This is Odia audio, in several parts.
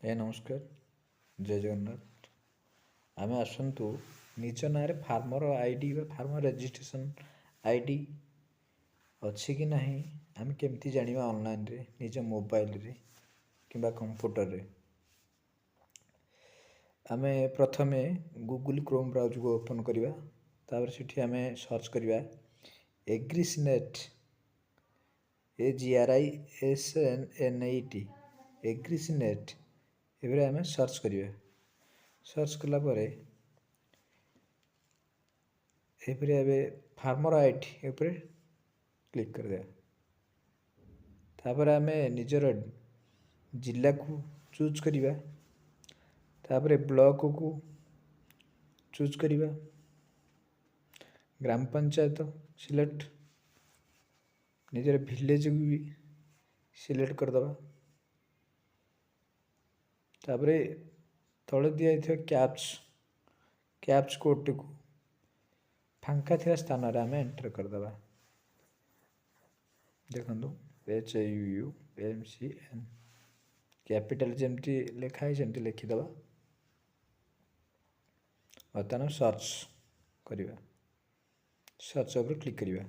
ଆଜ୍ଞା ନମସ୍କାର, ଜୟ ଜଗନ୍ନାଥ। ଆମେ ଆସନ୍ତୁ ନିଜ ନାଁରେ ଫାର୍ମର I D ବା ଫାର୍ମର ରେଜିଷ୍ଟ୍ରେସନ୍ I D ଅଛି କି ନାହିଁ ଆମେ କେମିତି ଜାଣିବା ଅନଲାଇନ୍ରେ ନିଜ ମୋବାଇଲରେ କିମ୍ବା କମ୍ପ୍ୟୁଟରରେ। ଆମେ ପ୍ରଥମେ ଗୁଗୁଲ୍ କ୍ରୋମ୍ ବ୍ରାଉଜରକୁ ଓପନ୍ କରିବା। ତାପରେ ସେଠି ଆମେ ସର୍ଚ୍ଚ କରିବା ଏଗ୍ରିସନେଟ୍, AGRISNNET, ଏଗ୍ରିସନେଟ୍। ଏପରି ଆମେ ସର୍ଚ୍ଚ କରିବା। ସର୍ଚ୍ଚ କଲା ପରେ ଏହିପରି ଏବେ ଫାର୍ମର I D ଉପରେ କ୍ଲିକ୍ କରିଦେବା। ତାପରେ ଆମେ ନିଜର ଜିଲ୍ଲାକୁ ଚୁଜ୍ କରିବା, ତାପରେ ବ୍ଲକକୁ ଚୁଜ୍ କରିବା, ଗ୍ରାମ ପଞ୍ଚାୟତ ସିଲେକ୍ଟ, ନିଜର ଭିଲେଜକୁ ବି ସିଲେକ୍ଟ କରିଦେବା। ତାପରେ ତଳେ ଦିଆଯାଇଥିବା କ୍ୟାପ୍ସ କୋଡ଼୍ଟିକୁ ଫାଙ୍କା ଥିବା ସ୍ଥାନରେ ଆମେ ଏଣ୍ଟର କରିଦେବା। ଦେଖନ୍ତୁ, HUUMCN, capital ଯେମିତି ଲେଖା ହେଇଛି ସେମିତି ଲେଖିଦେବା। ବର୍ତ୍ତମାନ ସର୍ଚ୍ଚ କରିବା, ସର୍ଚ୍ଚ ଉପରେ କ୍ଲିକ୍ କରିବା।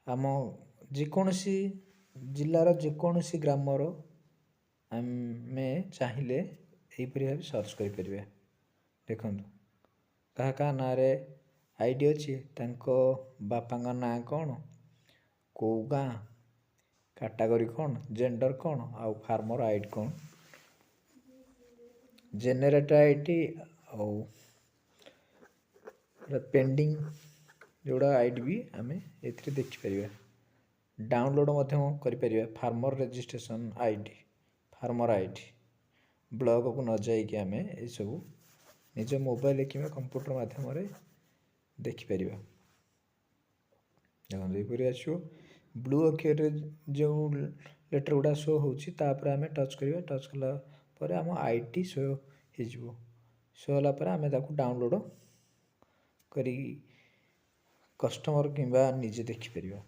ଆମ ଯେକୌଣସି ଜିଲ୍ଲାର ଯେକୌଣସି ଗ୍ରାମର ଆମେ ଚାହିଁଲେ ଏହିପରି ଭାବେ ସର୍ଚ୍ଚ କରିପାରିବା। ଦେଖନ୍ତୁ, କାହା କାହା ନାଁରେ I D ଅଛି, ତାଙ୍କ ବାପାଙ୍କ ନାଁ କ'ଣ, କେଉଁ ଗାଁ, କାଟାଗୋରୀ କ'ଣ, ଜେଣ୍ଡର କ'ଣ ଆଉ ଫାର୍ମର I D କ'ଣ, ଜେନେରେଟ୍ I D ଆଉ ପେଣ୍ଡିଂ ଯେଉଁଗୁଡ଼ା I D ବି ଆମେ ଏଥିରେ ଦେଖିପାରିବା। ଡାଉନଲୋଡ଼୍ ମଧ୍ୟ କରିପାରିବା farmer registration I D, farmer I D. ବ୍ଲକକୁ ନ ଯାଇକି ଆମେ ଏସବୁ ନିଜ ମୋବାଇଲ କିମ୍ବା କମ୍ପ୍ୟୁଟର ମାଧ୍ୟମରେ ଦେଖିପାରିବା। ଦେଖନ୍ତୁ, ଏହିପରି ଆସିବ। ବ୍ଲୁ ଅକ୍ଷରରେ ଯେଉଁ ଲେଟର୍ ଗୁଡ଼ା ଶୋ ହେଉଛି, ତାପରେ ଆମେ ଟଚ୍ କରିବା। ଟଚ୍ କଲା ପରେ ଆମ I D show ହେଇଯିବ। ଶୋ ହେଲା ପରେ ଆମେ ତାକୁ ଡାଉନଲୋଡ଼୍ କରିକି କଷ୍ଟମର୍ କିମ୍ବା ନିଜେ ଦେଖିପାରିବା।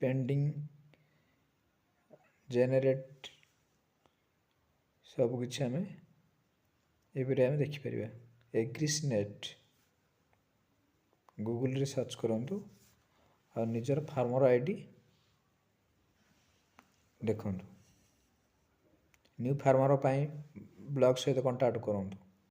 ପେଣ୍ଡିଂ, ଜେନେରେଟ୍ ସବୁକିଛି ଆମେ ଏପରି ଆମେ ଦେଖିପାରିବା। ଏଗ୍ରିସନେଟ୍ ଗୁଗୁଲରେ ସର୍ଚ୍ଚ କରନ୍ତୁ ଆଉ ନିଜର ଫାର୍ମର I D ଦେଖନ୍ତୁ। ନ୍ୟୁ ଫାର୍ମର ପାଇଁ ବ୍ଲକ୍ ସହିତ କଣ୍ଟାକ୍ଟ କରନ୍ତୁ।